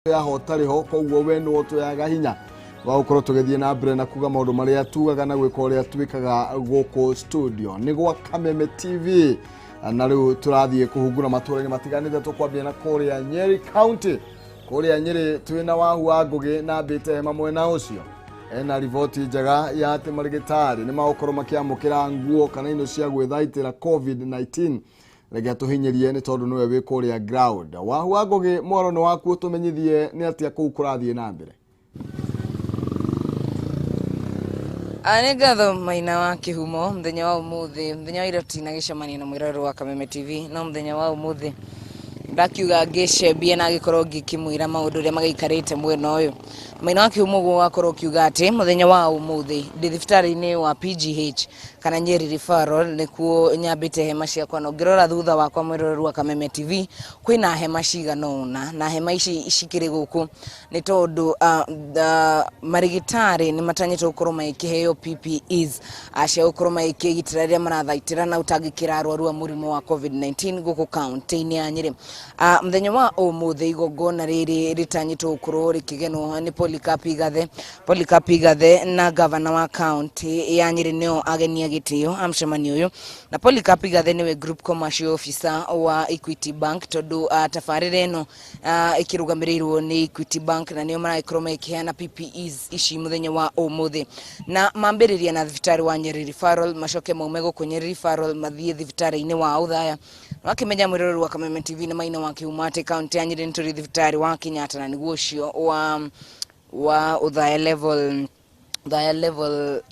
Haha ũtarĩ ho, koguo we nĩwe ũtũheaga hinya wa gũkorwo tũgĩthiĩ na mbere na kuga maũndũ marĩa tugaga na gwĩka ũrĩa twĩkaga gũkũ studio nĩ gwa Kameme TV. Na rĩu tũrathiĩ kũhungura matũũra-inĩ matiganĩte, tũkwambia na kũrĩa Nyeri County. Kũrĩa Nyeri twĩna Wahu wa Ngũgĩ na mbĩte hema mwena ũcio ena riboti njega ya atĩ marigĩtarĩ nĩ magũkorwo makĩamũkĩra nguo kana indo cia gwĩthaitĩra COVID-19. Reke atũhinyĩrie nĩ tondũ nĩwe wĩ kũrĩa ground. Wahu wa Ngũgĩ, mwaro nĩ waku, ũtũmenyithie nĩ atĩa kũu kũrathiĩ na mbere. Nĩ ngatho Maina wa Kĩhumo. Mũthenya wa ũmũthĩ, mũthenya wa ira tutinagĩcemania na mwĩroreri wa Kameme TV, no mũthenya wa ũmũthĩ ndakiuga ngĩcembie na ngĩkorwo ngĩkĩmwĩra maũndũ ũrĩa magĩikarĩte mwena ũyũ. Maina wa Kĩhumo, ũguo wakorwo ũkiuga atĩ mũthenya wa ũmũthĩ ndĩ thibitarĩ-inĩ wa PGH kana Nyeri Referral, nĩkuo nyambĩte hema ciakwa, na ũngĩrora thutha wakwa, mwĩroreri wa Kameme TV, kwĩna hema cigana ũna, na hema ici cikĩrĩ gũkũ nĩ tondũ marigitari nĩ matanyĩtwo gũkorwo magĩkĩheo PPEs cia gũkorwo magĩkĩgitĩra rĩrĩa marathaitĩra na gũtangĩkĩra arwaru a mũrimũ wa COVID-19 gũkũ kaunti-inĩ ya Nyĩrĩ. Mũthenya wa ũmũthĩ igongona rĩrĩ rĩtanyĩtwo gũkorwo rĩkĩgenwo nĩ Polycarp Igathe. Polycarp Igathe na gavana wa kaunti ya Nyĩrĩ nĩo ageni a gĩtĩo a mũcemanio ũyũ, na Polycarp Igathe nĩwe Group Commercial Officer wa Equity Bank, tondũ tabarĩra ĩno ĩkĩrũgamĩrĩirwo nĩ Equity Bank na nĩo maragĩkorwo magĩkĩheana PPEs ici mũthenya wa ũmũthĩ. Na mambĩrĩria na thibitarĩ wa Nyeri Referral, macoke maume gũkũ Nyeri Referral mathiĩ thibitarĩ-inĩ wa Othaya. Wakĩmenya, mwĩroreri wa Kameme TV na Maina wa Kĩhumo, atĩ kaunti ya Nyeri nĩ tũrĩ thibitarĩ wa Kenyatta na nĩguo ũcio wa Othaya level, Othaya level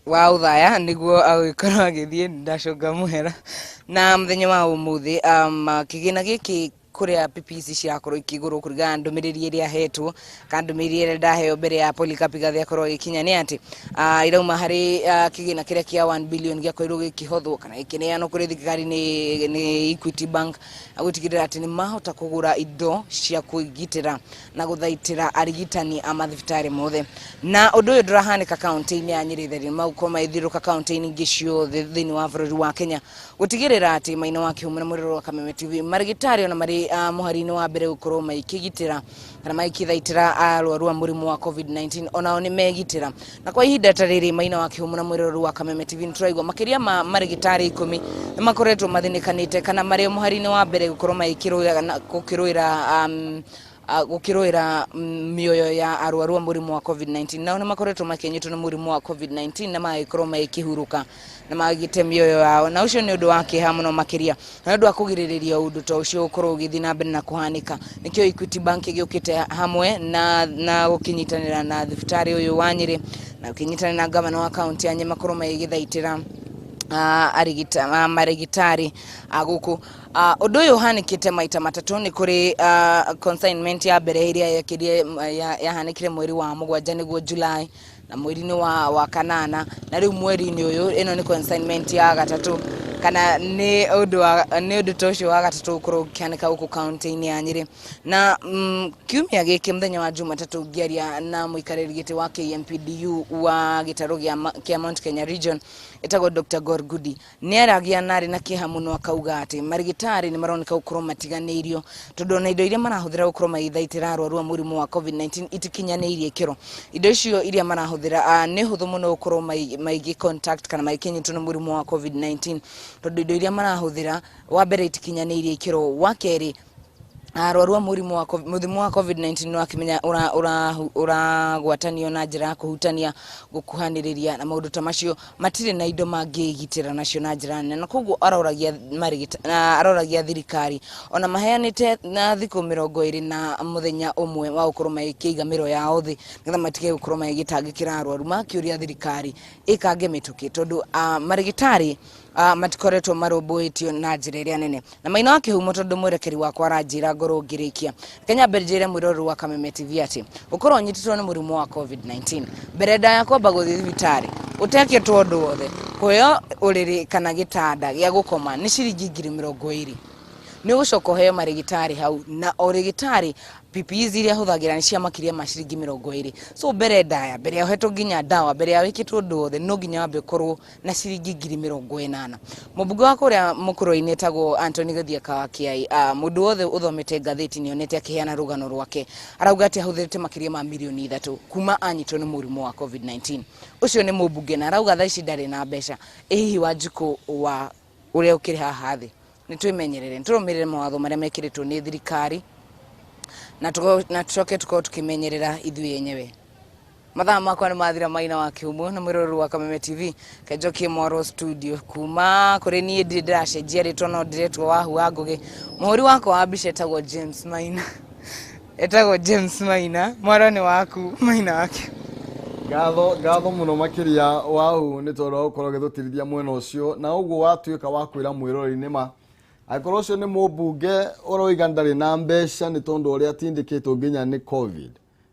wa Othaya nĩguo agũgĩkorwo agĩthiĩ. Ndacũnga mũhera. Na mũthenya wa ũmũthĩ kĩgĩna gĩkĩ kũrĩa PPEs cirakorwo ikĩgũrwo, kũringana na ndũmĩrĩri ĩrĩa hetwo kana ndũmĩrĩri ĩrĩa ndaheo mbere ya Polycarp Igathe akorwo agĩkinya, nĩ atĩ irauma harĩ kĩgĩna kĩrĩa kĩa 1 billion gĩakorirwo gĩkĩhothwo kana gĩkĩneanwo kũrĩ thirikari nĩ Equity Bank, gũtigĩrĩra atĩ nĩ mahota kũgũra indo cia kwĩgitĩra na gũthaitĩra arigitani a mathibitarĩ mothe. Na ũndũ ũyũ ndũrahanĩka kaunti-inĩ ya Nyĩrĩ theri, magũkorwo magĩthiũrũrũka kaunti-inĩ ingĩ ciothe thĩinĩ wa bũrũri wa Kenya, gũtigĩrĩra atĩ, Maina wa Kĩhumo na mwĩroreri wa Kameme TV, marigitari ona marĩ mũhari-inĩ wa mbere gũkorwo magĩkĩgitĩra kana magĩkĩthaitĩra arwaru a mũrimũ wa COVID-19, onao nĩ megitĩra. Na kwa ihinda ta rĩrĩ, Maina wa Kĩhumo na mwĩroreri wa Kameme TV, nĩ tũraigua makĩria ma marigitari 10 nĩ makoretwo mathĩnĩkanĩte kana marĩ mũhari-inĩ wa mbere gũkorwo magĩkĩrũĩra gũkĩrũĩra gũkĩrũĩra mĩoyo ya arwaru a mũrimũ wa COVID-19. Nao nĩ makoretwo makĩnyitwo nĩ mũrimũ wa COVID-19 na magagĩkorwo magĩkĩhurũka na magĩte mĩoyo yao, na ũcio nĩ ũndũ wa kĩeha mũno makĩria. Na ũndũ wa kũgirĩrĩria ũndũ ta ũcio gũkorwo ũgĩthiĩ na mbere na kũhanĩka, nĩkĩo Equity Bank ĩgĩũkĩte hamwe na gũkĩnyitanĩra na thibitarĩ ũyũ wa Nyĩrĩ na gũkĩnyitanĩra na gavana wa kaunti ya Nyĩrĩ, makorwo magĩgĩthaitĩra marigitari gũkũ. Ũndũ ũyũ ũhanĩkĩte maita matatũ. Nĩ kũrĩ consignment ya mbere ĩrĩa yekĩrie yahanĩkire mweri wa mũgwanja, nĩguo July, na mweri-inĩ wa kanana, na rĩu mweri-inĩ ũyũ ĩno nĩ consignment ya gatatũ, kana nĩ ũndũ ta ũcio wa gatatũ gũkorwo ũkĩhanĩka gũkũ kaunti-inĩ ya Nyĩrĩ. Na kiumia gĩkĩ, mũthenya wa Jumatatũ, ngĩaria na mũikarĩri gĩtĩ wa KMPDU wa gĩtarũ kĩa Mount Kenya Region ĩtagwo Dr. Gorgudi, nĩ aragia na arĩ na kĩeha mũno, akauga atĩ marigitari nĩ maroneka gũkorwo matiganĩirio, tondũ ona indo iria marahũthĩra gũkorwo magĩthaitĩra arwaru a mũrimũ wa COVID-19 itikinyanĩirie ikĩro. Indo icio iria marahũthĩra, nĩ hũthũ mũno gũkorwo maigĩ contact kana magĩkĩnyitwo nĩ mũrimũ wa COVID-19, tondũ indo iria marahũthĩra, wa mbere, itikinyanĩirie ikĩro, wa kerĩ, arwaru a mũrimũ wa COVID-19 nĩ wakĩmenya ũragwatanio na njĩra ya kũhutania, gũkuhanĩrĩria na maũndũ ta macio, matirĩ na indo mangĩgitĩra nacio na njĩra nene. Na koguo aroragia thirikari ona maheanĩte na thikũ 21 wa gũkorwo magĩkĩiga mĩro yao thĩ nĩgetha matige gũkorwo magĩgĩtangĩkĩra arwaru, makĩũria thirikari ĩkange mĩtũkĩ, tondũ marigitari matikoretwo marũmbũĩtio na njĩra ĩrĩa nene. Na Maina wa Kĩhumo, tondũ mwerekeri wakwa aranjĩra ngorwo ngĩrĩkia, reke nyambe njĩre mwĩroreri wa Kameme TV atĩ gũkorwo ũnyitĩtwo nĩ mũrimũ wa COVID-19, mbere ndaya kwamba gũthiĩ thibitarĩ ũtekĩtwo ũndũ wothe, kũheo ũrĩrĩ kana gĩtanda gĩa gũkoma nĩ ciringi 20,000. Nĩ ũgũcoka ũheo marĩgĩtarĩ hau, na o rĩgĩtarĩ PPEs iria ahũthagĩra nĩ cia makĩria ma ciringi 20. So mbere ndaya, mbere ya ũhetwo nginya ndawa, mbere ya wĩkĩtwo ũndũ wothe, no nginya wambe ũkorwo na ciringi 80,000. Mũmbunge wa kũrĩa mũkũrũ-inĩ etagwo Anthony Gathiaka wa Kĩai, mũndũ wothe ũthomete ngathĩti nĩ onete akĩheana rũgano rwake, arauga atĩ ahũthĩrĩte makĩria ma mirioni 3 kuma anyitwo nĩ mũrimũ wa COVID-19. Ũcio nĩ mũmbunge na arauga thaa ici ndarĩ na mbeca. Ĩ hihi Wanjikũ wa ũrĩa ũkĩrĩ haha thĩ? Nĩ twĩmenyerere, nĩ tũrũmĩrĩre mawatho marĩa mekĩrĩtwo nĩ thirikari, na tũcoke tũkorwo tũkĩmenyerera ithuĩ enyewe. Mathaa makwa nĩ mathira Maina wa Kĩhumo na mwĩroreri wa Kameme TV, kenjokie Mwaro studio. Kuma kũrĩ niĩ ndirĩ ndĩracenjia rĩtwa, no ndĩretwo Wahu wa Ngũgĩ. Mũhũri wakwa wa mbica etagwo James Maina, etagwo James Maina. Mwaro nĩ waku, Maina wa Kĩhumo. Ngatho, ngatho mũno makĩria Wahu nĩ tondũ wa gũkorwo ũgĩtũtirithia mwena ũcio, na ũguo watuĩka wa kwĩra mwĩroreri nĩ ma angĩkorwo ũcio nĩ mũmbunge ũroiga ndarĩ na mbeca nĩ tondũ ũrĩa atindĩkĩtwo nginya nĩ COVID,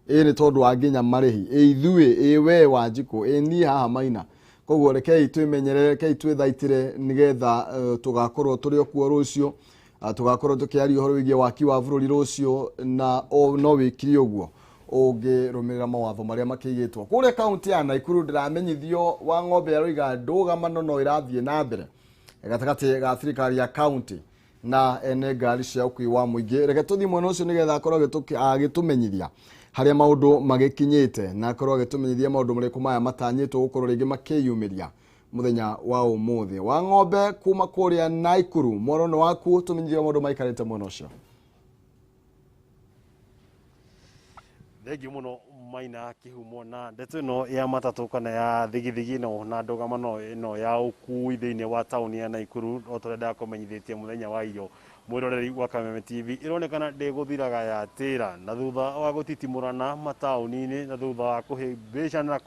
ĩ nĩ tondũ wa nginya marĩhi, ĩ ithuĩ, ĩ we Wanjikũ, ĩ niĩ haha Maina. Koguo rekei twĩmenyerere, rekei twĩthaitĩre nĩgetha tũgakorwo tũrĩ o kuo rũciũ, tũgakorwo tũkĩaria ũhoro wĩgiĩ waki wa bũrũri rũciũ, na no wĩkire ũguo ũngĩrũmĩrĩra mawatho marĩa makĩigĩtwo. Kũrĩa kaunti ya Naikuru ndĩramenyithio wa ng'ombe aroiga ndũgamano no ĩrathiĩ na mbere gatagatĩ ga thirikari ya kaunti na ene ngari cia ũkui wa mũingĩ. Reke tũthiĩ mwena ũcio nĩgetha akorwo agĩtũmenyithia harĩa maũndũ magĩkinyĩte, na akorwo agĩtũmenyithia maũndũ marĩkũ maya matanyĩtwo gũkorwo rĩngĩ makĩyumĩria mũthenya wa ũmũthĩ. Wa ng'ombe kuma kũrĩa Naikuru, mwaro nĩ waku, tũmenyithie maũndũ maikarĩte mwena ũcio. Thengiũ mũno Maina Kĩhumo na ndeto ĩno ya matatũ kana ya thigithigi ĩno na ndũgamano ĩno ya ũkui thĩinĩ wa taũni ya Naikuru, o ta ũrĩa ndakũmenyithĩtie mũthenya wa iyo mwĩroreri wa Kameme TV, ĩronekana ndĩgũthiraga ya tĩra, na thutha wa gũtitimũrana mataũni-inĩ, na thutha wa kũhĩmbĩcana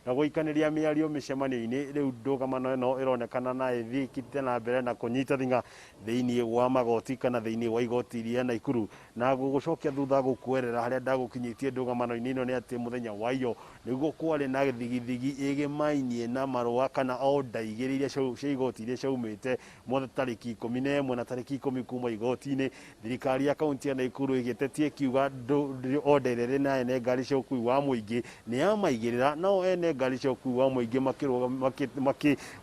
na gũikanĩria mĩario mĩcemanio-inĩ, rĩu ndũgamano ĩno ĩronekana na ĩthiĩte na mbere na kũnyita thing'a thĩinĩ wa magoti kana thĩinĩ wa igoti rĩa Naikuru. Na gũgũcokia thutha gũkwerera harĩa ndagũkinyĩtie ndũgamano-inĩ ĩno nĩ atĩ mũthenya wa iyo nĩguo kwarĩ na thigithigi ĩgĩmainie na marũa kana order igĩrĩ iria cia igoti iria ciaumĩte mwothe tarĩki 11 na tarĩki 10 kuma igoti-inĩ. Thirikari ya kaunti ya Naikuru ĩgĩtetia ĩkiuga order ĩrĩa ĩrĩ na ene ngari cia ũkui wa mũingĩ nĩ yamaigĩrĩra, nao ene ngari cia ũkui wa mũingĩ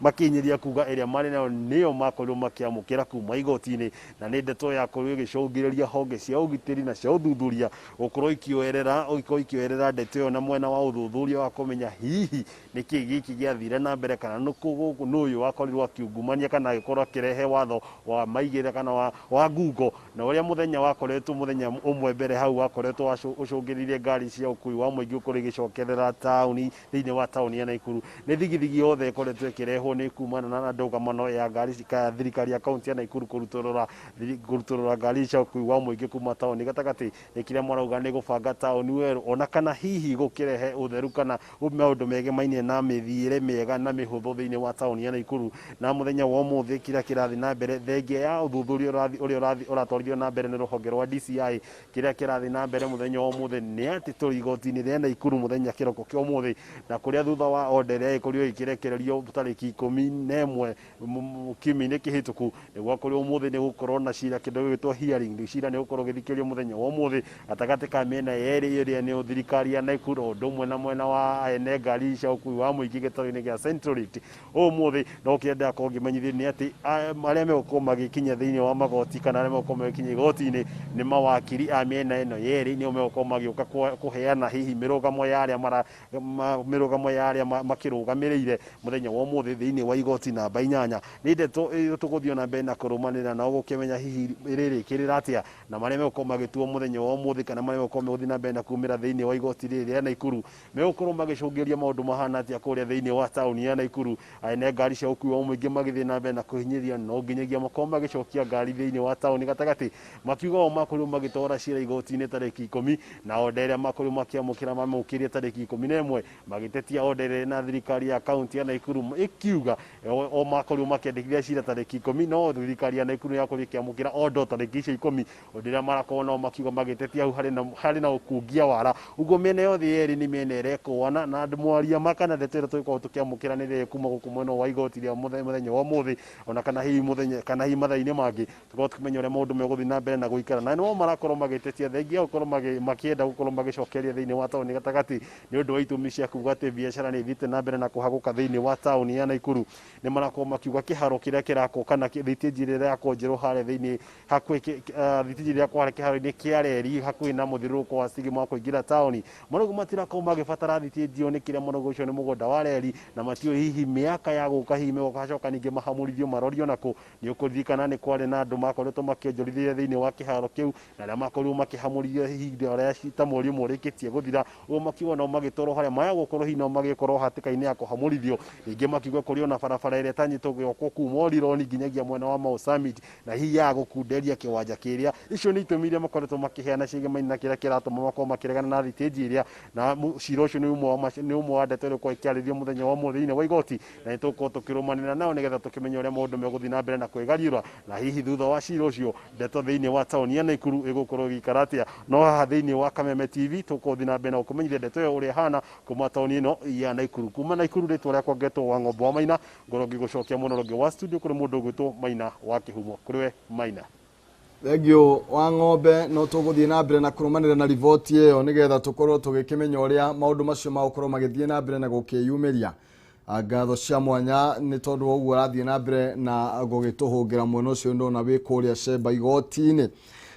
makĩnyĩria kuga ĩrĩa marĩ nayo nĩyo makorirwo makĩamũkĩra kuma igoti-inĩ, na nĩ ndeto yakorirwo ĩgĩcũngĩrĩria honge cia ũgitĩri na cia ũthuthuria gũkorwo ikĩoerera ndeto ĩyo na mwena wa ũthuthuria wa kũmenya hihi nĩkĩ gĩkĩ gĩathire na mbere, kana nũkũ gũkũ nũ ũyũ wakorirwo akiungumania kana agĩkorwo akĩrehe watho wa maigĩrĩra kana wa ngungo, na ũrĩa mũthenya wakoretwo mũthenya ũmwe mbere hau wakoretwo ũcũngĩrĩirie ngari cia ũkui wa mũingĩ gũkorwo igĩcokerera taũni thĩinĩ wa taũni ya Naikuru. Nĩ thigithigi yothe ĩkoretwo ĩkĩrehwo nĩ kumana na ndũgamano ya ngari thirikari ya kaunti ya Naikuru kũrutũrũra ngari cia ũkui wa mũingĩ kuma taũni gatagatĩ, nĩ kĩrĩa marauga nĩ gũbanga taũni werũ, ona kana hihi gũkĩrehe ũtheru kana maũndũ megemainie na mĩthiĩre mĩega na mĩhũthũ thĩinĩ wa taũni ya Naikuru. Na mũthenya wa ũmũthĩ kĩrĩa kĩrathiĩ na mbere thengia ya ũthuthuria ũrĩa ũratwarithio na mbere nĩ rũhonge rwa DCI, kĩrĩa kĩrathiĩ na mbere mũthenya wa ũmũthĩ nĩ atĩ tũrĩ igoti-inĩ rĩa Naikuru mũthenya kĩroko kĩa ũmũthĩ, na kũrĩa thutha wa order ĩrĩa ĩkorirwo ĩkĩrekererio tarĩki 11 kiumia-inĩ kĩhĩtũku, nĩguo akorwo ũmũthĩ nĩ gũkorwo na cira kĩndũ gĩgwĩtwo hearing. Rĩu cira nĩ ũgũkorwo ũgĩthikĩrĩrio mũthenya wa ũmũthĩ gatagatĩ ka mĩena yerĩ ĩrĩa nĩ thirikari ya Naikuru o ũndũ ũmwe na mwena wa ene ngari cia ũkui wa mũingĩ gĩtarũ-inĩ gĩa Central Rift. Ũmũthĩ no kĩrĩa ndĩrakorwo ngĩmenyithio nĩ atĩ arĩa megũkorwo magĩkinya thĩinĩ wa magoti kana arĩa megũkorwo magĩkinya igoti-inĩ nĩ mawakiri a mĩena ĩno yerĩ, nĩo megũkorwo magĩũka kũheana hihi mĩrũgamo ya arĩa mara mĩrũgamo ya arĩa makĩrũgamĩrĩire mũthenya wa ũmũthĩ thĩinĩ wa igoti namba 8. Nĩ ndeto ĩyo tũgũthiĩ na mbere na kũrũmanĩrĩra nao gũkĩmenya hihi ĩrĩrĩkĩrĩra atĩa, na marĩa megũkorwo magĩtuo mũthenya wa ũmũthĩ kana marĩa megũkorwo megũthiĩ na mbere na kumĩra thĩinĩ wa igoti rĩrĩ rĩa Naikuru megũkorwo magĩcũngĩrĩria maũndũ mahana atĩa kũrĩa thĩinĩ wa taũni ya Naikuru. Ene ngari cia ũkui wa mũingĩ magĩthiĩ na mbere na kũhinyĩrĩria no nginyagia makorwo magĩcokia ngari thĩinĩ wa taũni gatagatĩ, makiuga o makorirwo magĩtwara cira igoti-inĩ tarĩki 10, na order ĩrĩa makorirwo makĩamũkĩra mamũkĩrie tarĩki 11, magĩtetia order ĩrĩa na thirikari ya kaunti ya Naikuru ĩkiuga o makorirwo makĩandĩkithia cira tarĩki 10, no thirikari ya Naikuru yakorirwo ĩkĩamũkĩra order tarĩki icio 10, ũndũ ũrĩa marakorwo nao makiuga magĩtetia hau harĩ na ũkungia wara. Ũguo mĩena yothe yerĩ nĩ mĩena ĩrekũana, na mwaria ma kana ndeto ĩrĩa tũgĩkorwo tũkĩamũkĩra nĩ ĩrĩa kuma gũkũ mwena wa igoti rĩa mũthenya wa ũmũthĩ, ona kana hihi mũthenya kana hihi mathaa-inĩ mangĩ tũkorwo tũkĩmenya ũrĩa maũndũ megũthiĩ na mbere na gũikara na nĩo marakorwo magĩtetia thengia gũkorwo makĩenda gũkorwo magĩcokeria thĩinĩ wa taũni gatagatĩ nĩ ũndũ wa itũmi cia kuga atĩ biacara nĩ ithiĩte na mbere na kũhagũka thĩinĩ wa taũni ya Naikuru. Nĩ marakorwo makiuga kĩharo kĩrĩa kĩrakwo kana thitĩnji ĩrĩa ĩrakwo njerũ harĩa thĩinĩ hakuhĩ thitĩnji ĩrĩa ĩrakwo harĩa kĩharo-inĩ kĩa reri hakuhĩ na mũthiũrũrũko wa Sigma wa kũingĩra taũni marauga matirakorwo magĩbatara thitĩnji ĩyo nĩ kĩrĩa marauga ũcio nĩ mũgũnda wa reri na matiũĩ hihi mĩaka ya gũka hihi megũgacoka ningĩ mahamũrithio marorio nakũ. Nĩ ũkũririkana nĩ kwarĩ na andũ makoretwo makĩonjorithia thĩinĩ wa kĩharo kĩu na arĩa makorirwo makĩhamũrithio ihinda rĩa ta mweri ũmwe ũrĩkĩtie gũthira, ũguo makiuga nao magĩtwarwo harĩa maya gũkorwo hihi nao magĩkorwo hatĩka-inĩ ya kũhamũrithio. Rĩngĩ makiuga kũrĩ ona barabara ĩrĩa ĩtanyĩtwo gwakwo kuma Orironi nginyagia mwena wa Mau Summit na hihi ya gũkunderia kĩwanja kĩrĩa. Icio nĩ itũmi iria makoretwo makĩheana ciĩgemaine na kĩrĩa kĩratũma makorwo makĩregana na thitĩnji ĩrĩa, na cira ũcio nĩ ũmwe wa ndeto ĩrĩa ĩgũkorwo ĩkĩarĩrĩrio mũthenya wa ũmũthĩ thĩinĩ wa igoti, na nĩ tũgũkorwo tũkĩrũmanĩra nao nĩgetha tũkĩmenye ũrĩa maũndũ megũthiĩ na mbere na kwĩgariũra, na hihi thutha wa cira ũcio ndeto thĩinĩ wa taũni ya Naikuru ĩgũkorwo ĩgĩikara atĩa. No haha thĩinĩ wa Kameme TV tũgũthiĩ na mbere na gũkũmenyithia ndeto ĩyo ũrĩa ĩhana kuma taũni ĩno ya Naikuru. Kuma Naikuru rĩtwa rĩakwa ngetwo wa Ng'ombe wa Maina, ngorwo ngĩgũcokia mũno rũngĩ wa studio kũrĩ mũndũ ũgwĩtwo Maina wa Kĩhumo. Kũrĩ we Maina. Thengio wa Ng'ombe, no tũgũthiĩ na mbere na kũrũmanĩra na riboti ĩyo nĩgetha tũkorwo tũgĩkĩmenya ũrĩa maũndũ macio magũkorwo magĩthiĩ na mbere na gũkĩyumĩria. Ngatho cia mwanya nĩ tondũ wa ũguo ũrathiĩ na mbere na gũgĩtũhũngĩra mwena ũcio ndona wĩ kũrĩa Cemba igoti-inĩ.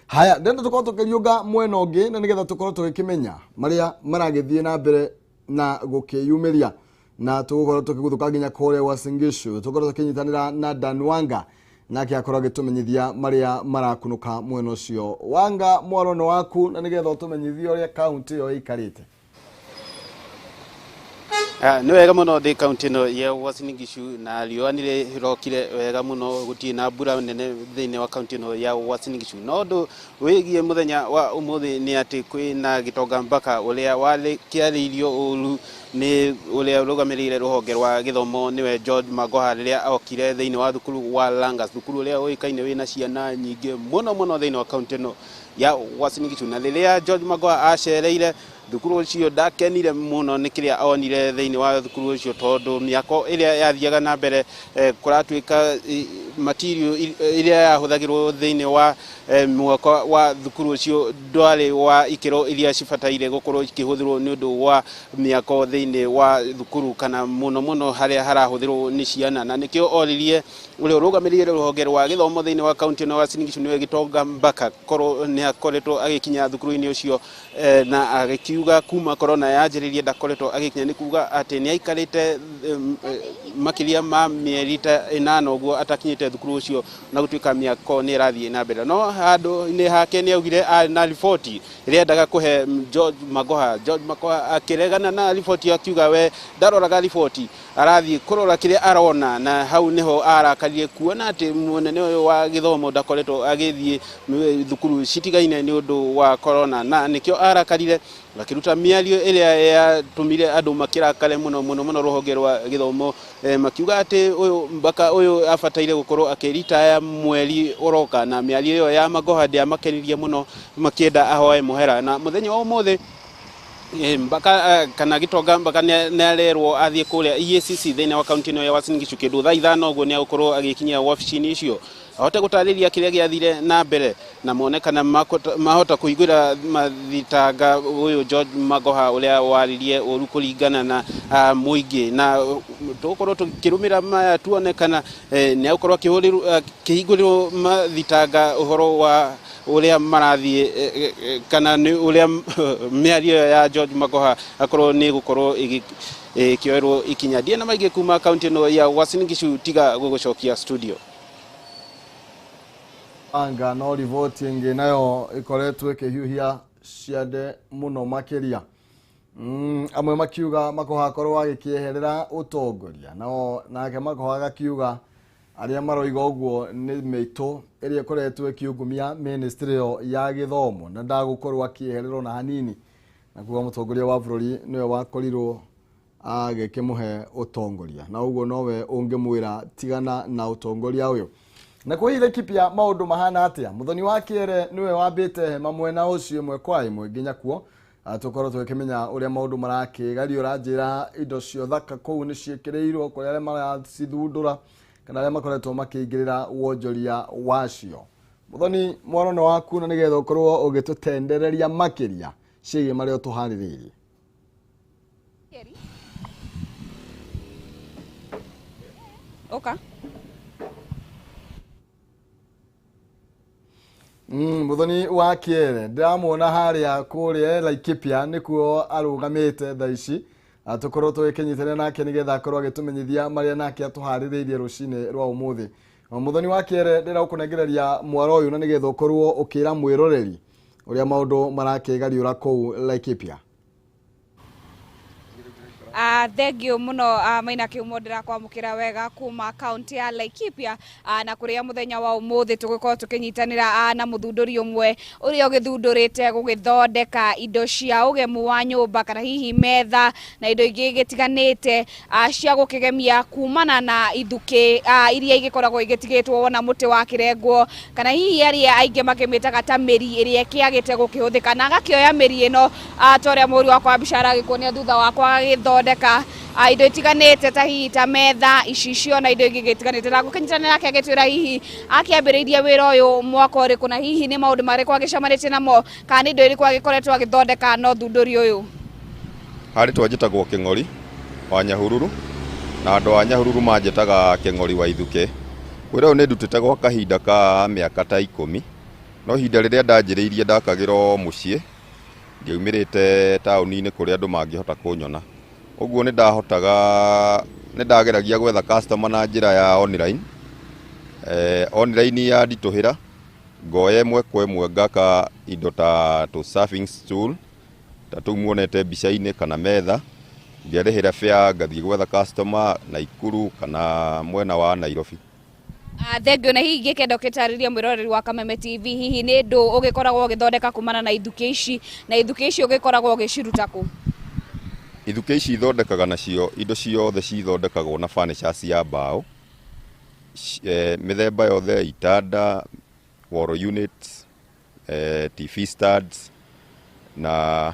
Haya, ndenda tũkorwo tũkĩriũnga mwena ũngĩ na nĩgetha tũkorwo tũgĩkĩmenya marĩa maragĩthiĩ na mbere na gũkĩyumĩria, na tũgũkorwo tũkĩguthũka nginya kũrĩa Uasin Gishu, tũkorwo tũkĩnyitanĩra na Dan Wanga nake akorwo agĩtũmenyithia marĩa marakunũka mwena ũcio. Wanga, mwaro nĩ waku na nĩgetha ũtũmenyithie ũrĩa kaũntĩ ĩyo ĩikarĩte. Nĩ wega mũno thĩ kaũntĩ ĩno ya Uasin Gishu, na riũa nĩ rĩrokire wega mũno, gũtirĩ na mbura nene thĩinĩ wa kaũntĩ ĩno ya Uasin Gishu. No ũndũ wĩgiĩ mũthenya wa ũmũthĩ nĩ atĩ kwĩna Gitonga Mbaka ũrĩa warĩkĩarĩirio ũru nĩ ũrĩa ũrũgamĩrĩire rũhonge rwa gĩthomo nĩwe George Magoha rĩrĩa okire thĩinĩ wa thukuru wa Langas, thukuru ũrĩa ũĩkaine wĩna ciana nyingĩ mũno mũno thĩinĩ wa kaũntĩ ĩno ya Uasin Gishu. Na rĩrĩa George Magoha acereire thukuru ũcio ndakenire mũno nĩ kĩrĩa onire thĩinĩ wa thukuru ũcio, tondũ mĩako ĩrĩa yathiaga na mbere kũratuĩka material ĩrĩa yahũthagĩrwo thĩinĩ wa mwako wa thukuru ũcio ndwarĩ wa ikĩro iria cibataire gũkorwo ikĩhũthĩrwo nĩ ũndũ wa mĩako thĩinĩ wa thukuru, kana mũno mũno harĩa harahũthĩrwo nĩ ciana. Na nĩkĩo oririe ũrĩa ũrũgamĩrĩire rũhonge rwa gĩthomo thĩinĩ wa kaũntĩ ĩno ya Uasin Gishu nĩwe Gitonga Mbaka korwo nĩ akoretwo agĩkinya thukuru-inĩ ũcio, na agĩkiuga kuma corona yanjĩrĩirie ndakoretwo agĩkinya, nĩ kuga atĩ nĩ aikarĩte makĩria ma mĩeri ta ĩnana ũguo atakinyĩte thukuru ũcio, na gũtuĩka mĩako nĩ ĩrathiĩ na mbere. No handũ-inĩ hake nĩ augire arĩ na riboti ĩrĩa endaga kũhe George Magoha. George Magoha akĩregana na riboti akiuga we ndaroraga riboti, arathiĩ kũrora kĩrĩa arona, na hau nĩho arakarire kuona atĩ mũnene ũyũ wa gĩthomo ndakoretwo agĩthiĩ thukuru citigaine nĩ ũndũ wa corona, na nĩkĩo arakarire akĩruta mĩario ĩrĩa yatũmire andũ makĩrakare mũno mũno mũno rũhonge rwa gĩthomo, makiuga atĩ ũyũ Mbaka ũyũ abataire gũkorwo akĩritaya mweri ũroka, na mĩario ĩyo ya Magoha ndĩamakenirie mũno, makĩenda ahoe mũhera. Na mũthenya wa ũmũthĩ Mbaka kana Gitonga Mbaka nĩ arerwo athiĩ kũrĩa EACC thĩinĩ wa kaũntĩ ĩno ya Uasin Gishu kĩndũ thaa 5 ũguo nĩ egũkorwo agĩkinyia wabici-inĩ icio ahote gũtarĩria kĩrĩa gĩathire na mbere, na mone kana mahota kũhingũra mathitanga ũyũ George Magoha ũrĩa waririe ũru kũringana na mũingĩ. Na tũgũkorwo tũkĩrũmĩra maya tuone kana nĩ egũkorwo akĩhingũrĩrwo mathitanga ũhoro wa ũrĩa marathiĩ, kana nĩ ũrĩa mĩario ya George Magoha akorwo nĩ gũkorwo ĩkĩoerwo ikinya. Ndiĩ na maingĩ kuma kaũntĩ ĩno ya Uasin Gishu tiga gũgũcokia studio. Anga no riboti ĩngĩ nayo ĩkoretwo ĩkĩhiũhia ciande mũno makĩria. Amwe makiuga Magoha akorwo agĩkĩeherera ũtongoria, nao nake Magoha agakiuga arĩa maroiga ũguo nĩ mĩitũ ĩrĩa ĩkoretwo ĩkĩungumia ministry ĩyo ya gĩthomo, na ndagũkorwo akĩehererwo na hanini, na kuga mũtongoria wa bũrũri nĩwe wakorirwo agĩkĩmũhe ũtongoria, na ũguo nowe ũngĩmwĩra tigana na ũtongoria ũyũ. Na kwa ile kipya maũndũ mahana atĩa? Mũthoni wa Kĩere nĩwe wambĩte hema mwena ũcio ĩmwe kwa ĩmwe nginya kuo tũkorwo tũgĩkĩmenya ũrĩa maũndũ marakĩgario. Ũranjĩra indo cia ũthaka kũu nĩ ciĩkĩrĩirwo kũrĩ arĩa maracithundũra kana arĩa makoretwo makĩingĩrĩra wonjoria wacio. Muthoni mwaro nĩ waku na nĩgetha ũkorwo ũgĩtũtendereria makĩria ciĩgiĩ marĩa ũtũharĩrĩirie. Oka. Muthoni wa Kiere ndĩramuona harĩa kũrĩa Laikipia nĩkuo arũgamĩte thaa ici, tũkorwo tũgĩkĩnyitanĩra nake nĩgetha akorwo agĩtũmenyithia marĩa nake atũharĩrĩirie rũcinĩ rwa ũmũthĩ. Muthoni wa Kiere ndĩragũkũnengereria mwaro ũyũ na nĩgetha ũkorwo ũkĩra mwĩroreri ũrĩa maũndũ marakĩgariũra kũu Laikipia. Thank you muno, Maina Kiumo, ndĩrakwamũkĩra wega kuma kaunti ya Laikipia, na kũrĩa mũthenya wa ũmũthĩ tũgĩkorwo tũkĩnyitanĩra na mũthundũri ũmwe ũrĩa ũgĩthundũrĩte gũgĩthondeka indo cia ũgemu wa nyũmba kana hihi metha na indo ingĩ igĩtiganĩte cia gũkĩgemia kumana na ithukĩ iria igĩkoragwo igĩtigĩtwo wona mũtĩ wakĩrengwo, kana hihi arĩa aingĩ makĩmĩtaga ta mĩri ĩrĩa ĩkĩagĩte gũkĩhũthĩka, na agakĩoya mĩri ĩno, ta ũrĩa mũhũri wakwa wa mbica aragĩkuonia thutha wakwa, agagĩthondeka indo itiganĩte ta hihi ta metha, icicio na indo ingĩ igĩtiganĩte. Na gũkĩnyitanĩra nake agĩtwĩra hihi akĩambĩrĩirie wĩra ũyũ mwaka ũrĩkũ, na hihi nĩ maũndũ marĩkũ agĩcemanĩtie namo, kana nĩ indo irĩkũ agĩkoretwo agĩthondeka na ũthundũri ũyũ. Harĩ twanjĩtagwo Kĩng'ori wa Nyahururu, na andũ a Nyahururu manjĩtaga Kĩng'ori wa Ithukĩ. Wĩra ũyũ nĩ ndutĩte gwa kahinda ka mĩaka ta 10, no ihinda rĩrĩa ndanjĩrĩirie ndakagĩra o mũciĩ, ndiaumĩrĩte taũni-inĩ kũrĩa andũ mangĩhota kũnyona. Ũguo nĩ ndahotaga, nĩ ndageragia gwetha customer na njĩra ya online. Online ya nditũhĩra ngoya ĩmwe kwa ĩmwe ngaka indo ta tũ serving stool ta tũu muonete mbica-inĩ kana metha, ngerĩhĩra fare ngathiĩ gwetha customer Naikuru kana mwena wa Nairobi. Thank you. Na hihi ngĩkenda ũkĩtarĩria mwĩroreri wa Kameme TV hihi nĩ ndũ ũgĩkoragwo ũgĩthondeka kumana na ithukĩ ici, na ithukĩ ici ũgĩkoragwo ũgĩciruta kũ? Ithukĩ ici ithondekaga nacio indo ciothe cithondekagwo na furniture cia mbaũ, mĩthemba yothe, itanda, wall units, TV stands, na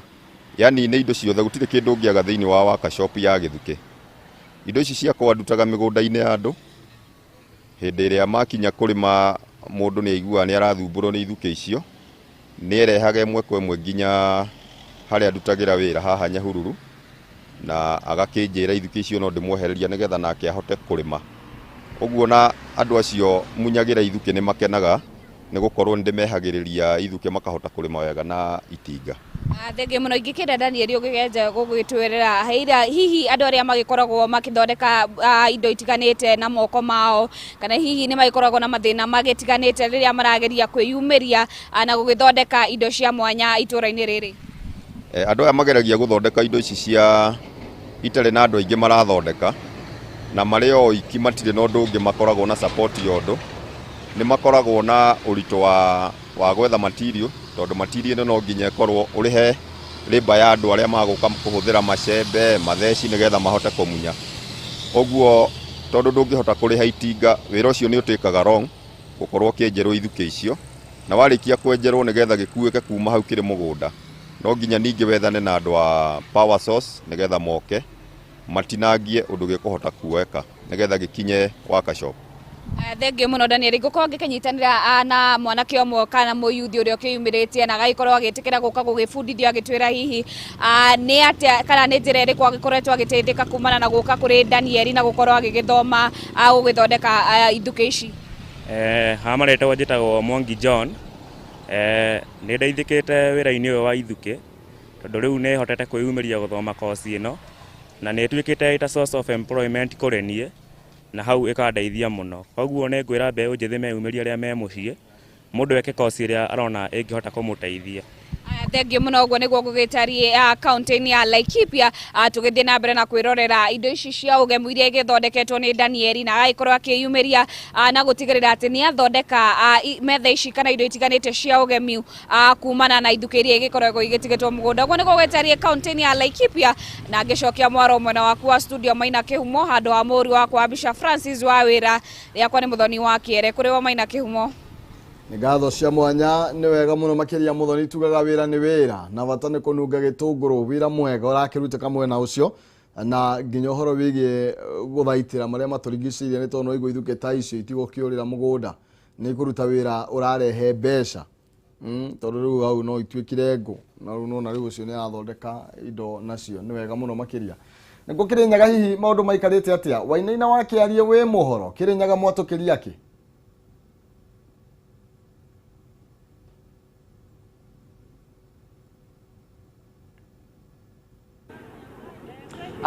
yani nĩ indo ciothe, gũtirĩ kĩndũ ũngĩaga thĩinĩ wa workshop ya gĩthukĩ. Indo ici ciakwa ndutaga mĩgũnda-inĩ ya andũ. Hĩndĩ ĩrĩa makinya kũrĩma mũndũ nĩ aiguaga nĩ arathumbũrwo nĩ ithukĩ icio, nĩ erehaga ĩmwe kwa ĩmwe nginya harĩa ndutagĩra wĩra haha Nyahururu, na agakĩnjĩra ithukĩ icio no ndĩmwehereria nĩgetha nake ahote kũrĩma. Ũguo na andũ acio munyagĩra ithukĩ nĩ makenaga nĩ gũkorwo nĩ ndĩmehagĩrĩria ithukĩ makahota kũrĩma wega na itinga. Thengiũ mũno. Ingĩkĩenda Daniel ũgĩgenja gũgĩtwĩrĩra haira hihi andũ arĩa magĩkoragwo makĩthondeka indo itiganĩte na moko mao, kana hihi nĩ magĩkoragwo na mathĩna magĩtiganĩte rĩrĩa marageria kwĩyumĩria na gũgĩthondeka indo cia mwanya itũra-inĩ rĩrĩ? Andũ aya mageragia gũthondeka indo ici cia itarĩ na andũ aingĩ marathondeka, na marĩ o oiki matirĩ na ũndũ ũngĩ makoragwo na support ya ũndũ, nĩ makoragwo na ũritũ wa gwetha material, tondũ material ĩno no nginya ĩkorwo ũrĩhe labour ya andũ arĩa magũka kũhũthĩra macembe, matheci nĩgetha mahote kũmunya. Ũguo tondũ ndũngĩhota kũrĩha itinga, wĩra ũcio nĩ ũtĩkaga wrong gũkorwo ũkĩenjerwo ithukĩ icio, na warĩkia kwenjerwo nĩgetha gĩkuĩke kuma hau kĩrĩ mũgũnda, no nginya ningĩ wethane na andũ a power source nĩgetha moke matinangie ũndũ gĩkũhota kuoeka nĩgetha gĩkinye workshop. Thengiũ mũno Daniel. Ngũkorwo ngĩkĩnyitanĩra na mwanake ũmwe kana mũyuthi ũrĩa ũkĩyumĩrĩtie na agagĩkorwo agĩtĩkĩra gũka gũgĩbundithio, agĩtwĩra hihi nĩ atĩa kana nĩ njĩra ĩrĩkũ agĩkoretwo agĩteithĩka kumana na gũka kũrĩ Daniel na gũkorwo agĩgĩthoma gũgĩthondeka ithukĩ ici. Ha marĩtwa njĩtagwo Mwangi John. Nĩ ndeithĩkĩte wĩra-inĩ ũyũ wa ithukĩ tondũ rĩu nĩ hotete kwĩyumĩria gũthoma koci ĩno, na nĩ ĩtuĩkĩte ĩta source of employment kũrĩ niĩ, na hau ĩkandeithia mũno. Koguo nĩ ngwĩra mbeũ njĩthĩ meyumĩrie arĩa me mũciĩ, mũndũ eke koci ĩrĩa arona ĩngĩhota kũmũteithia. Thengiũ mũno. Ũguo nĩguo gũgĩtariĩ kaunti-inĩ ya Laikipia, tũgĩthiĩ na mbere na kwĩrorera indo ici cia ũgemu iria igĩthondeketwo nĩ Danieli, na agagĩkorwo akĩyumĩria na gũtigĩrĩra atĩ nĩ athondeka metha ici kana indo itiganĩte cia ũgemu kumana na ithukĩ iria igĩkoragwo igĩtigĩtwo mũgũnda. Ũguo nĩguo gũgĩtariĩ kaunti-inĩ ya Laikipia, na ngĩcokia mwaro mwena waku wa studio Maina Kĩhumo handũ ha mũhũri wakwa wa mbica Francis wa wĩra rĩakwa nĩ Mũthoni wa Kĩere. Kũrĩ wa Maina Kĩhumo. Nĩ ngatho cia mwanya, nĩ wega mũno makĩria Mũthoni. Tugaga wĩra nĩ wĩra na bata nĩ kũnunga gĩtũngũrũ, wĩra mwega ũrakĩrutĩka mwena ũcio, na nginya ũhoro wĩgiĩ gũthaitĩra marĩa matũrigicĩirie, nĩ tondũ no igua ithukĩ ta icio itigũkĩũrĩra mũgũnda. Nĩ ikũruta wĩra ũrarehe mbeca. Tondũ rĩu hau no ituĩkire ngũ na rĩu nona rĩu ũcio nĩ arathondeka indo nacio nĩ wega mũno makĩria. Nĩkuo Kĩrĩnyaga hihi maũndũ maikarĩte atĩa? Wainaina wa Kĩarie wĩ mũhoro Kĩrĩnyaga mwatũkĩria kĩ?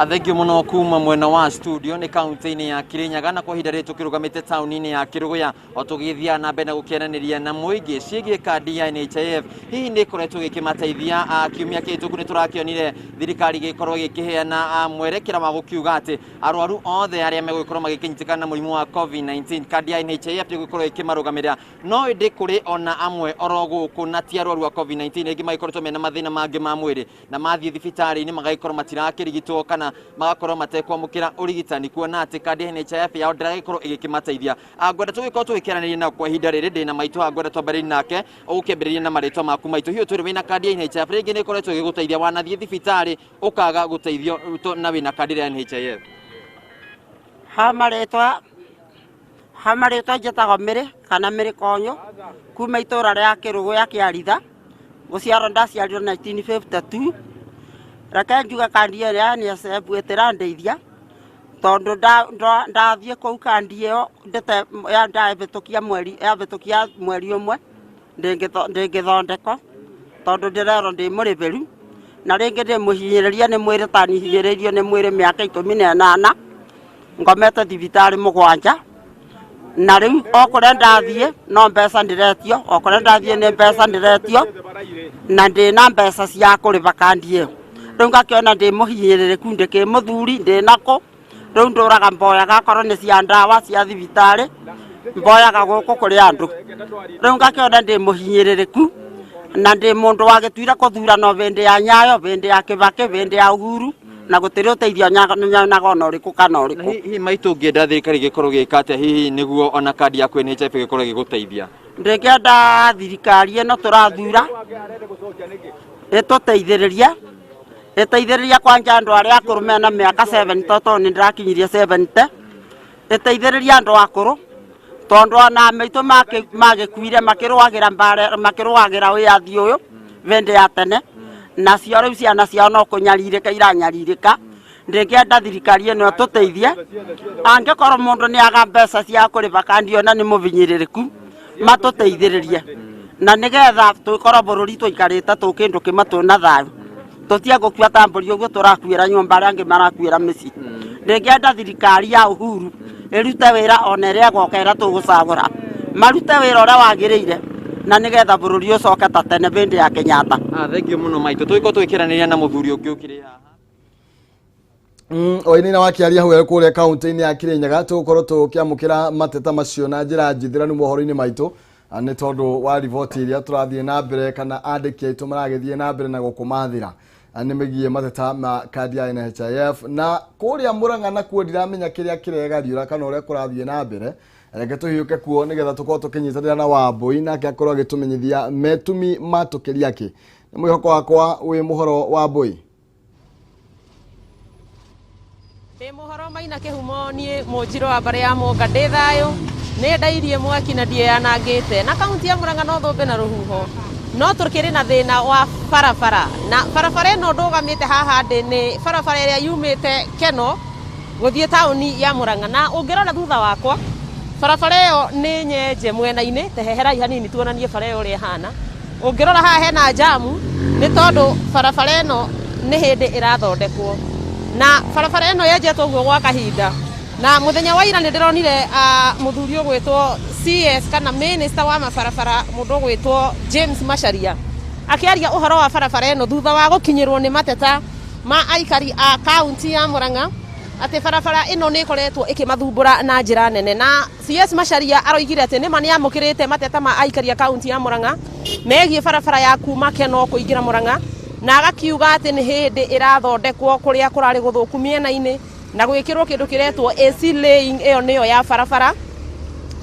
Thengio muno kuma mwena wa studio nĩ kaunti-inĩ ya Kirinyaga na kwa ihinda rĩrĩ tũkĩrũgamĩte taũni-inĩ ya Kĩrũgũya o tũgĩthiaga na mbere na gũkĩaranĩria na mũingĩ ciĩgiĩ kandi ya NHIF hihi nĩ ĩkoretwo ĩgĩkĩmateithia. Kiumia kĩhĩtũku nĩ tũrakĩonire thirikari ĩgĩkorwo ĩgĩkĩheana mwerekera wa gũkiuga atĩ arwaru othe arĩa megũgĩkorwo magĩkĩnyitĩkana na mũrimũ wa COVID-19 kandi ya NHIF nĩ ĩgũkorwo ĩkĩmarũgamĩrĩra, no ĩndĩ kũrĩ ona amwe oro gũkũ na ti arwaru a COVID-19 rĩngĩ magĩkoretwo mena mathĩna mangĩ ma mwĩrĩ na mathiĩ thibitarĩ-inĩ magagĩkorwo matirakĩrigitwo kana magakorwo matekwamũkĩra ũrigitani kuona atĩ kandi ya NHIF yao ndĩragĩkorwo ĩgĩkĩmateithia. Ngwenda tũgĩkorwo tũgĩkĩaranĩria nao kwa ihinda rĩrĩ ndĩna maitũ haha, ngwenda twambĩrĩrie nake ũgũkĩambĩrĩria na marĩtwa maku maitũ. Hihi ũtwĩre wĩna kandi ya NHIF rĩngĩ nĩ ĩkoretwo ĩgĩgũteithia, wanathiĩ thibitarĩ ũkaga gũteithio na wĩna kandi ya NHIF? Ha marĩtwa njĩtagwo Mĩrĩ kana Mĩrĩ Konyo kuma itũra rĩa Kĩrũgũya Kĩaritha, gũciarwo ndaciarirwo 1952. Reke njuge kandi ĩyo ya NSSF ĩtĩrandeithia tondũ ndathiĩ kũu kandi ĩyo yahĩtũkia mweri ũmwe ndĩngĩthondekwo tondũ ndĩrerwo ndĩ mũrĩbĩru na rĩngĩ ndĩ mũhinyĩrĩrie nĩ mwĩrĩ ta nihinyĩrĩirio nĩ mwĩrĩ mĩaka 18 ngomete thibitarĩ 7 na rĩu o kũrĩa ndathiĩ no mbeca ndĩretio, o kũrĩa ndathiĩ nĩ mbeca ndĩretio na ndĩna mbeca cia kũrĩba kandi ĩyo. Rĩu ngakĩona ndĩ mũhinyĩrĩrĩku, ndĩkĩ mũthuri ndĩnakũ, rĩu ndũraga mboyaga akorwo nĩ cia ndawa cia thibitarĩ mboyaga gũkũ kũrĩ andũ. Rĩu ngakĩona ndĩ mũhinyĩrĩrĩku na ndĩ mũndũ wagĩtuire kũthurano hĩndĩ ya Nyayo, hĩndĩ ya Kĩbakĩ, hĩndĩ ya Uhuru na gũtirĩ ũteithio nyonaga ona ũrĩkũ kana ũrĩkũ. Hihi maitũ ũngĩenda thirikari ĩgĩkorwo ĩgĩka atĩa hihi nĩguo ona kandi yaku NHIF ĩgĩkorwo ĩgĩgũteithia? Ndĩngĩenda thirikari ĩno tũrathura ĩtũteithĩrĩrie, ĩteithĩrĩrie kwanja andũ arĩa akũrũ mena mĩaka 70 tondũ nĩ ndĩrakinyirie 70, ĩteithĩrĩrie andũ akũrũ tondũ ona maitũ magĩkuire makĩrũagĩra mbara, makĩrũagĩra wĩyathi ũyũ hĩndĩ ya tene, nacio rĩu ciana ciao no kũnyarirĩka iranyarirĩka. Ndĩngĩenda thirikari ĩno ĩtũteithie, angĩkorwo mũndũ nĩ aga mbeca cia kũrĩba kandi ona nĩ mũbinyĩrĩrĩku matũteithĩrĩrie na nĩgetha tũkorwo bũrũri tũikarĩte tũ kĩndũ kĩmwe twĩna thayũ, tũtige gũkua ta mbũri ũguo tũrakuĩra nyũmba arĩa angĩ marakuĩra mĩciĩ. Ndĩngĩenda thirikari ya Uhuru ĩrute wĩra ona ĩrĩa ĩgoka ĩrĩa tũgũcagũra, marute wĩra ũrĩa wagĩrĩire na nĩgetha bũrũri ũcoke ta tene hĩndĩ ya Kenyatta. Thengio mũno maitũ, tũgĩkorwo tũgĩkĩaranĩria na mũthuri ũngĩ ũkĩrĩ haha. Wainaina wa Kĩaria hau kũrĩa kaunti-inĩ ya Kĩrĩnyaga tũgũkorwo tũkĩamũkĩra mateta macio na njĩra njithĩranu mohoro-inĩ maitũ nĩ tondũ wa riboti iria tũrathiĩ na mbere kana andĩki aitũ maragĩthiĩ na mbere na gũkũmathĩra nĩ megiĩ mateta ma kandi ya NHIF na kũrĩa Mũrang'a nakuo ndiramenya kĩrĩa kĩregariũra kana ũrĩa kũrathiĩ na mbere. Reke tũhiũke kuo nĩgetha tũkorwo tũkĩnyitanĩra na Wambũi nake akorwo agĩtũmenyithia metumi matũkĩria kĩ. Nĩ mwĩhoko wakwa wĩ mũhoro Wambũi. Ndĩ mũhoro Maina Kĩhumo, niĩ mũnjirũ wa mbarĩ ya Mũnga, ndĩ thayũ, nĩ ndairie mwaki na ndiĩyanangĩte. Na kaunti ya Mũrang'a no thũmbĩ na rũhuho, no tũkĩrĩ na thĩna wa barabara, na barabara ĩno ndũgamĩte haha ndĩ nĩ barabara ĩrĩa yumĩte Keno gũthiĩ taũni ya Mũrang'a, na ũngĩrora thutha wakwa barabara ĩyo nĩ nyenje mwena-inĩ, teheherai hanini tuonanie bara ĩyo ũrĩa ĩhana. Ũngĩrora haha hena jamu nĩ tondũ barabara ĩno nĩ hĩndĩ ĩrathondekwo, na barabara ĩno yenjetwo ũguo gwa kahinda. Na mũthenya wa ira nĩ ndĩronire mũthuri ũgwĩtwo CS kana minister wa mabarabara mũndũ ũgwĩtwo James Macharia akĩaria ũhoro wa barabara ĩno thutha wa gũkinyĩrwo nĩ mateta ma aikari a kaunti ya Mũrang'a atĩ barabara ĩno nĩ ĩkoretwo ĩkĩmathumbũra na njĩra nene. Na CS Macharia aroigire atĩ nĩma nĩ amũkĩrĩte mateta ma aikari a kaunti ya Mũrang'a megiĩ barabara ya kuma Keno kũingĩra Mũrang'a, na agakiuga atĩ nĩ hĩndĩ ĩrathondekwo kũrĩa kũrarĩ gũthũku mĩena-inĩ na gwĩkĩrwo kĩndũ kĩretwo AC laying, ĩyo nĩyo ya barabara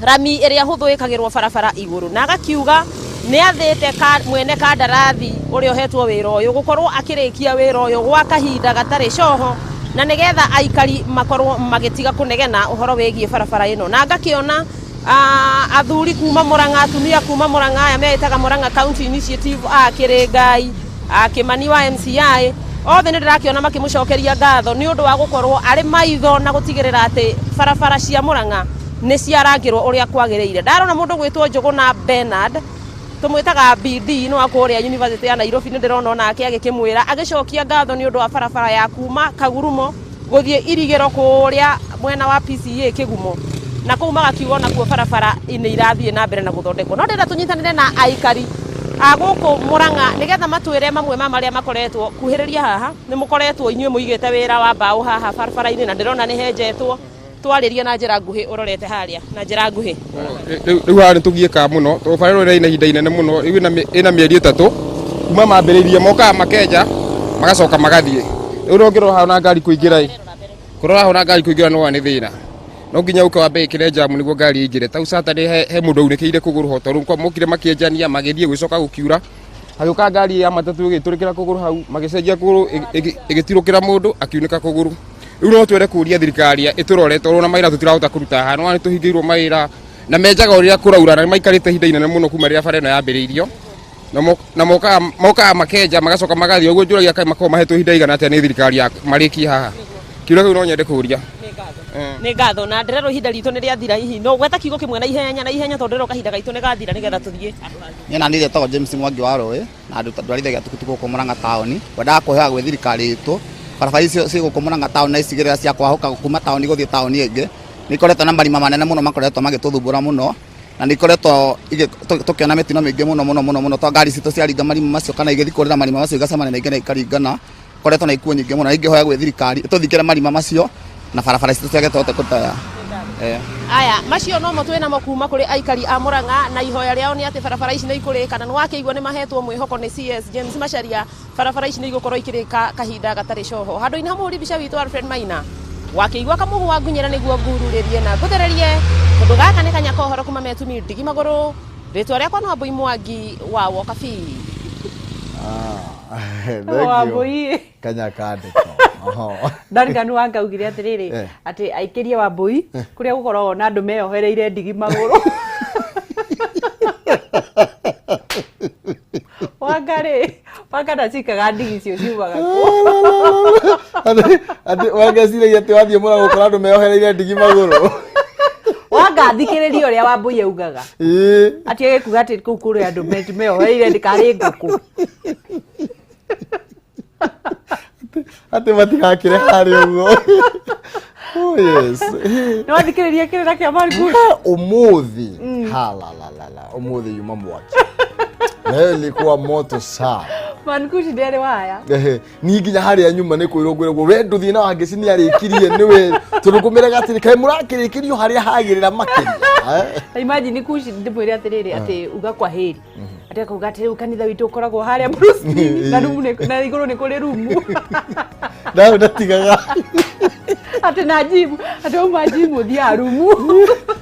rami ĩrĩa hũthũ ĩkagĩrwo barabara igũrũ. Na agakiuga nĩ athĩte mwene kandarathi ũrĩa ũhetwo wĩra ũyũ gũkorwo akĩrĩkia wĩra ũyũ gwa kahinda gatarĩ coho, na nĩgetha aikari makorwo magĩtiga kũnegena ũhoro wĩgiĩ barabara ĩno. Na ngakĩona Athuri kuma Murang'a, atumia kuma Murang'a, aya meĩtaga Murang'a County Initiative, a Kĩrĩngai, a Kĩmani wa MCI, othe nĩ ndĩrakĩona makĩmũcokeria ngatho nĩ ũndũ wa gũkorwo arĩ maitho na gũtigĩrĩra atĩ barabara cia Murang'a nĩ ciarangĩrwo ũrĩa kwagĩrĩire. Ndarona mũndũ gwĩtwo Njũgũna Bernard, tũmwĩtaga BD, nĩ wa kũrĩa University ya Nairobi, nĩ ndĩrona onake agĩkĩmwĩra agĩcokia ngatho nĩ ũndũ wa barabara ya kuma Kagurumo gũthiĩ Irigĩro kũrĩa mwena wa PCA Kĩgumo, na kũu magakiuga onakuo barabara nĩ irathiĩ na mbere na gũthondekwo. No ndĩrenda tũnyitanĩre na aikari a gũkũ Murang'a nĩgetha matwĩre mamwe ma marĩa makoretwo kuhĩrĩria haha. Nĩ mũkoretwo inyuĩ mũigĩte wĩra wa mbaũ haha barabara-inĩ, na ndĩrona nĩ henjetwo. Twarĩrie na njĩra nguhĩ ũrorete harĩa na njĩra nguhĩ. Rĩu haha nĩ tũgiĩkaga mũno tondũ bara ĩno ĩrĩ na ihinda inene mũno, rĩu ĩna mĩeri 3 kuma mambĩrĩirie, mokaga makenja magacoka magathiĩ. Rĩu no ũngĩrora haha na ngari kũingĩra ĩ, kũrora haha na ngari kũingĩra no nĩ thĩna, no nginya ũke wambe ĩkĩre jamu nĩguo ngari ĩingĩre. Tau Saturday he mũndũ aunĩkĩire kũgũrũ ho, tondũ mokire makĩenjania magĩthiĩ gũgĩcoka gũkiura, hagĩũka ngari ya matatũ ĩgĩtũrĩkĩra kũgũrũ hau, magĩcenjia kũgũrũ ĩgĩtirũkĩra mũndũ akiunĩka kũgũrũ. Rĩu no twende kũria thirikari ĩtũrore, tondũ ona mawĩra tũtirahota kũruta haha, nĩ tũhingĩirwo mawĩra na menjaga o rĩrĩa kũraura, na nĩ maikarĩte ihinda inene mũno kuma rĩrĩa bara ĩno yambĩrĩirio, na mokaga makenja magacoka magathiĩ. Ũguo njũragia kaĩ makoragwo mahetwo ihinda igana atĩa nĩ thirikari ya marĩkie haha? Kĩũria kĩu no nyende kũria. Nĩ ngatho, na ndĩrerwo ihinda ritũ nĩ rĩathira. Hihi no gweta kiugo kĩmwe na ihenya na ihenya, tondũ ndĩrerwo kahinda gaitũ nĩ gathira, nĩgetha tũthiĩ handũ hangĩ. Niĩ na niĩ njĩtagwo James Mwangi wa Rũĩ, na ndwarithagia tukutuku gũkũ Murang'a taũni. Ngwendaga kũhoya gwĩ thirikari itũ, barabara icio ciĩ gũkũ Murang'a taũni na icigĩrĩra cia kwahũka kuma taũni gũthiĩ taũni ĩngĩ nĩ ikoretwo na marima manene mũno makoretwo magĩtũthumbũra mũno, na nĩ ikoretwo tũkĩona mĩtino mĩingĩ mũno mũno mũno mũno, tondũ ngari citũ ciaringa marima macio kana igĩthiĩ kũrĩra marima macio igacemania na ingĩ na ikaringana. Koretwo na ikuũ nyingĩ mũno, na ingĩhoya gwĩ thirikari ĩtũthikĩre marima macio na barabara citũ ciage tũhote kũruta. Aya macio nomo twĩ namo kuma kũrĩ aikari a Murang'a, na ihoya rĩao nĩ atĩ barabara ici nĩ ikũrĩka, na nĩ wakĩigua nĩ mahetwo mwĩhoko nĩ CS James Macharia, barabara ici nĩ igũkorwo ikĩrĩka kahinda gatarĩ coho. Handũ-inĩ ha mũhũri mbica witũ Alfred Maina, wakĩigua kamũhu wa ngunyĩra nĩguo ngururĩrie na ngũthererie, tondũ gaka nĩ kanya kohoro kuma metumi ndigi magũrũ. Rĩtwa rĩakwa no Wambui Mwangi wa Wokabi. Thank you. Wambui. Kanya kandĩko. Oho. Duncan Wanga augire atĩrĩrĩ, atĩ aikĩrie Wambui kũrĩa gũkoragwo na andũ meyohereire ndigi magũrũ. Wanga rĩ, Wanga ndacikaga ndigi icio ciumaga kũ? Atĩ wangeciragia atĩ wathiĩ mũra gũkora andũ meyohereire ndigi magũrũ. Wanga thikĩrĩria ũrĩa Wambui augaga. Atĩ agĩkuga atĩ kũu kũrĩ andũ meyohereire ndĩkarĩ ngũkũ. Atĩ matigakĩre harĩa ũguo. Oh yes. Nĩ wathikĩrĩria kĩrĩra kĩa Margus? Ũmũthĩ halalalala, ũmũthĩ yuma mwaki. Leo ilikuwa moto sana. Mankushi ndĩarĩ waya. Ehe, niĩ nginya harĩa nyuma nĩ kwĩrwo ngwĩragwo we ndũthiĩ na Wangeci nĩ arĩkirie nĩwe, tondũ ngũmĩraga atĩrĩ kaĩ mũrakĩrĩkĩrio harĩa hagĩrĩra makĩria. Ta imagine Kushi ndĩmwĩre atĩrĩrĩ, atĩ uga kwa heri, atĩ akauga atĩ rĩu kanitha witũ ũkoragwo harĩa Bruce na rumu na igũrũ nĩ kũrĩ rumu. Nawe ndatigaga. Atĩ na gym, atĩ wauma gym ũthiaga rumu.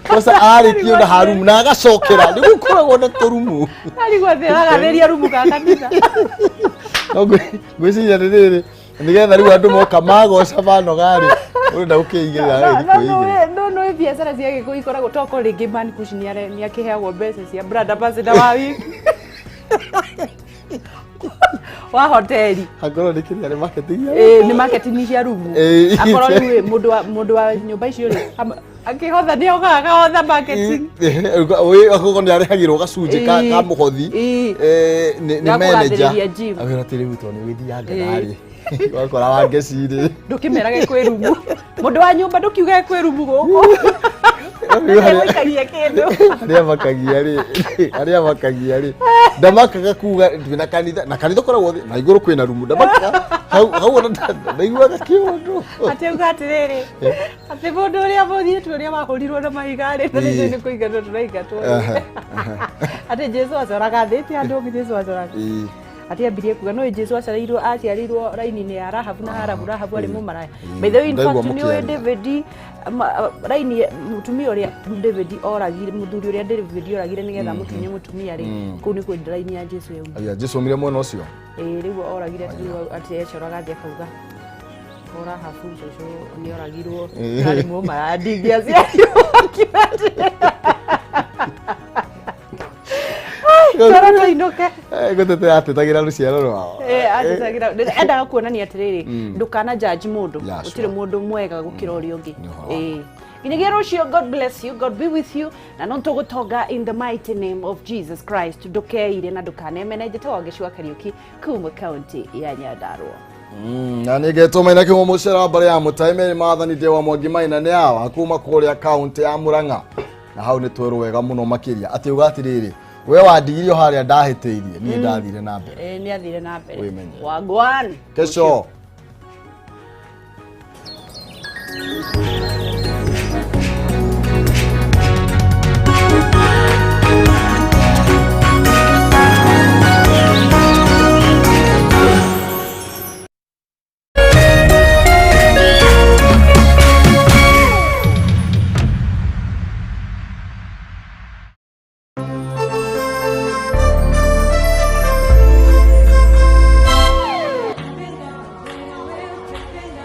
Kosa arĩkio na harumu na agacokera nĩ gũkoragwo na tũrumu. Arigwo atĩ aragathĩria rumu ka kanitha. No ngwĩciria rĩrĩ nĩgetha rĩu andũ moka magoca manoga rĩ, ũrenda gũkĩigĩrĩra No rĩ kwĩigĩrĩra. No no biacara cia gĩkũyũ ikoragwo toko rĩngĩ Man Kush nĩ akĩheagwo mbeca cia brand ambassador wa wiki wa hoteli. Akorwo nĩ kĩrĩa nĩ marketing ya Ĩĩ, nĩ marketing cia rumu. Akorwo rĩu ĩ, mũndũ wa nyũmba icio rĩ, akĩhotha nĩ ogaga akahotha marketing. Akorwo nĩ arĩhagĩrwo gacunjĩ ka mũhothi nĩ Ga manager. kũgathĩrĩria gym. Awĩra atĩ rĩu tondũ nĩ wĩthianga rĩ wakora Wangeci rĩ. Ndũkĩmerage kwĩ rumu, mũndũ wa nyũmba ndũkiugage kwĩ rumu gũkũ. Nĩgũikagia kĩndũ. Arĩa makagia rĩ ndamakaga kuga twĩna kanitha na kanitha ũkoragwo thĩ na igũrũ kwĩna rumu, ndamakaga hau hau ona ndaiguaga kĩũndũ. Atĩ auga atĩrĩrĩ, atĩ mũndũ ũrĩa mũthiĩtu ũrĩa wahũrirwo na mahiga rĩ, na nĩ kũingatwo tũraingatwo, atĩ Jesu acoraga thĩ ti andũ ũngĩ Jesu acoraga. Atĩ ambirie kuga no Jesu aciarĩirwo raini-inĩ ya Rahabu na Harabu. Rahabu arĩ mũmaraya. By the way, in Ndaigua fact nĩ ũĩ mũkĩaria. David raini mũtumia ũrĩa David oragire, mũthuri ũrĩa David oragire nĩgetha mũtunye mũtumia rĩ, kũu nĩkuo raini ya Jesu yaumire. Aya Jesu aumire mwena ũcio. Ĩĩ, rĩu oragire atĩ rĩu atĩ ecoraga thĩ akauga o Rahabu cũcũ nĩ oragirwo arĩ mũmaraya, ndingĩaciarirwo. Akiuga atĩ Twara tũinũke. Gũtetea atetagĩra rũciaro rwao. Eh, atetagĩra endaga kuonania atĩrĩrĩ, ndũkana judge mũndũ. Yeah, Gũtirĩ sure. mũndũ mwega gũkĩra ũrĩa ũngĩ. Nĩ ũhoro wa Ĩĩ. Nginyagia rũciũ, God bless you, God be with you, na no tũgũtonga in the mighty name of Jesus Christ. Ndũkeire na ndũkanemene. Njĩtagwo Ngĩci wa Kariũki kuma kaunti ya Nyandarua. Na nä ngetwo maina kä må cera wa mbarä ya må taä merä maathani ndä wa Mwangi Maina nä awa kuma kå rä a kauntä ya Må rang'a, na hau nä twerwo wega må no makä ria atä uga atä rä rä we wandigirio harä a ndahä tä irie niä ndathire na mbere. Ĩĩ, nĩ athire na mbere. Wĩmenye. Wagwan. Kesho.